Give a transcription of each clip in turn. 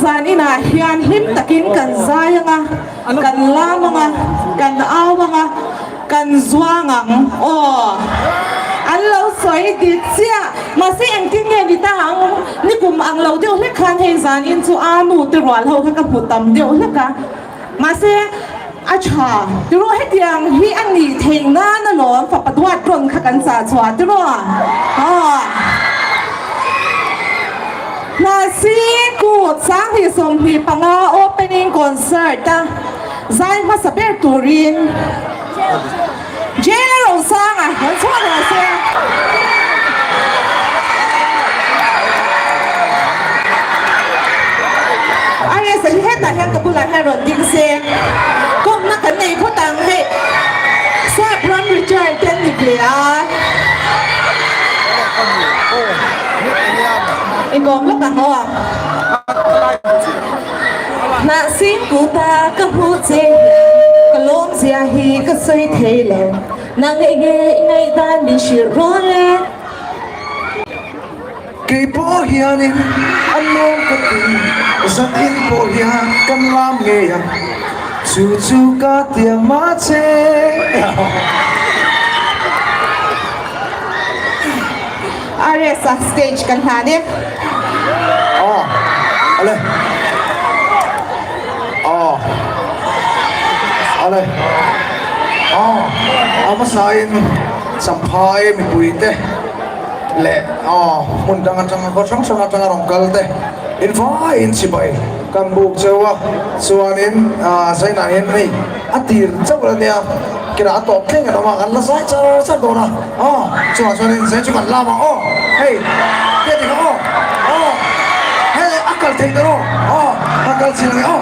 zan inah hian hlim takin kan zai ang a, kan lam ang a, kan au ang a, kan zuang ang. Aw, an lo sawi dik chiah. Mahse engtin nge ni ta ang? Nikum ang lo deuh hlek khan hei zan in chu a nu te rual ho kha ka hmu tam deuh hlek a. Mahse, a tha tiraw hetiang hi a nih theih nan alawm fapa duat rawn kha kan chah chhuah tiraw aw. Hnahsi kut 2025 opening concert a zai hmasa ber turin Jail a Rosanga rawn chhuak rawh se. RS-a hi hetah hian ka bulah hian rawn ding se, kawmna kan nei phawt ang hei Sap ram return te an ni ve a. I kawm lawk ang aw. Hnahsing kuta ka hmuh che hian ka lawmzia hi ka sawi thei lo. Nang eng nge i ngaihdan min hrilh rawn e? Kei pawh hianin a lawm ka ti, zan in pawh hian kan lam ngei ang, chu chu ka tiang mah che. RS-a stage kan hlan e. Aw, ale. Aw, ale. Aw, a hmasain Champhai mipuite leh aw hmun dang atanga khaw hrang hrang atanga rawn kal te in vaiin chibai kan buk cheu a, chuanin Zainah hian hei a tir chauh la nia. Kira a tawp thleng an awm a, kan la zai char char dawn a, aw chungah chuanin zai chu kan lam ang aw, hei hei ti kha aw, aw hei a kal theih ta rawh aw a kal chin ang e aw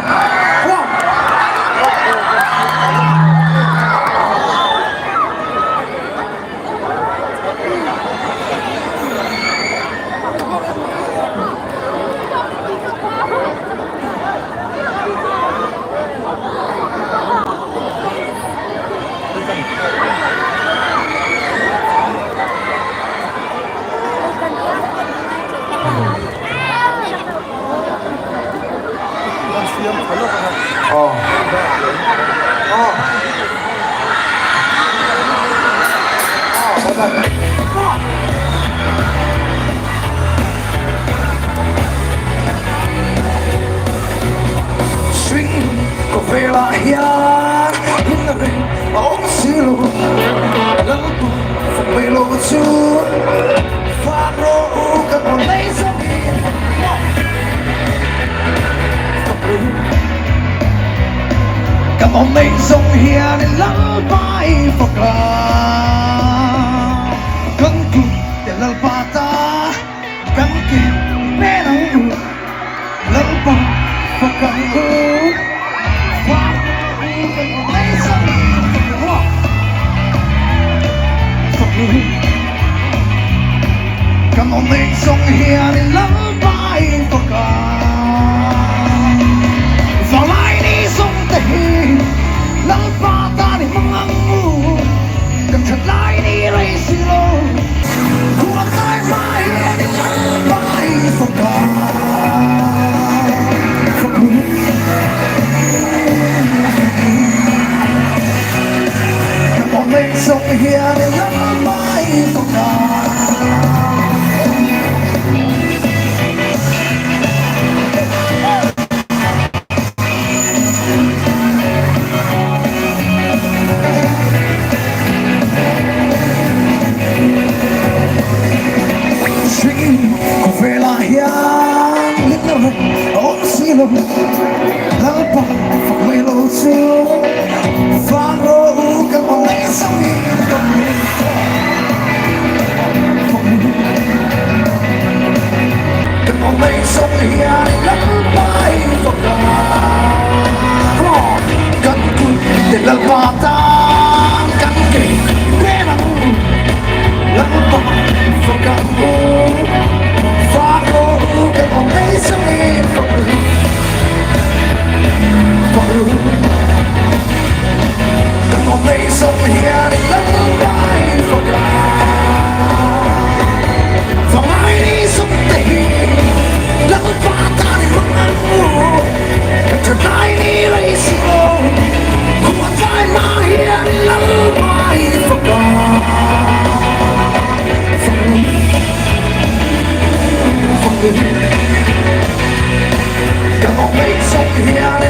come on. Swing khawvelah hian hmun a reng a awm si lo Lalpa fak mai lo chu fak rawh u kan rawn nei zawk hi fak ru kan awm nei zawng hian Lalpa i fak la kan kut te Lalpa ta kan ke pen ang u. Lalpa fak ang u, fak u kan awm mai zawng fak u fak u kan awm mai zawng hian in Lalpa i fak a Vanglai ni zawng te hi Lalpa tan i hmang ang u kan that lai ni rei si lo Khual tai hma hian in Lalpa i fak a Khawvelah hian hlimna reng a awm si lo, Lalpa fak mai lo chu Van rawh u kan awm mai zawngin fak u, fak u. Kan awm mai zawng hian Lalpa i fak a, come on. Kan kut te Lalpa tan kan ke pen ang u, Lalpa fak ang u, fak rawh u kan awm mai zawngin fak u. Kan awm peih zawng hianin.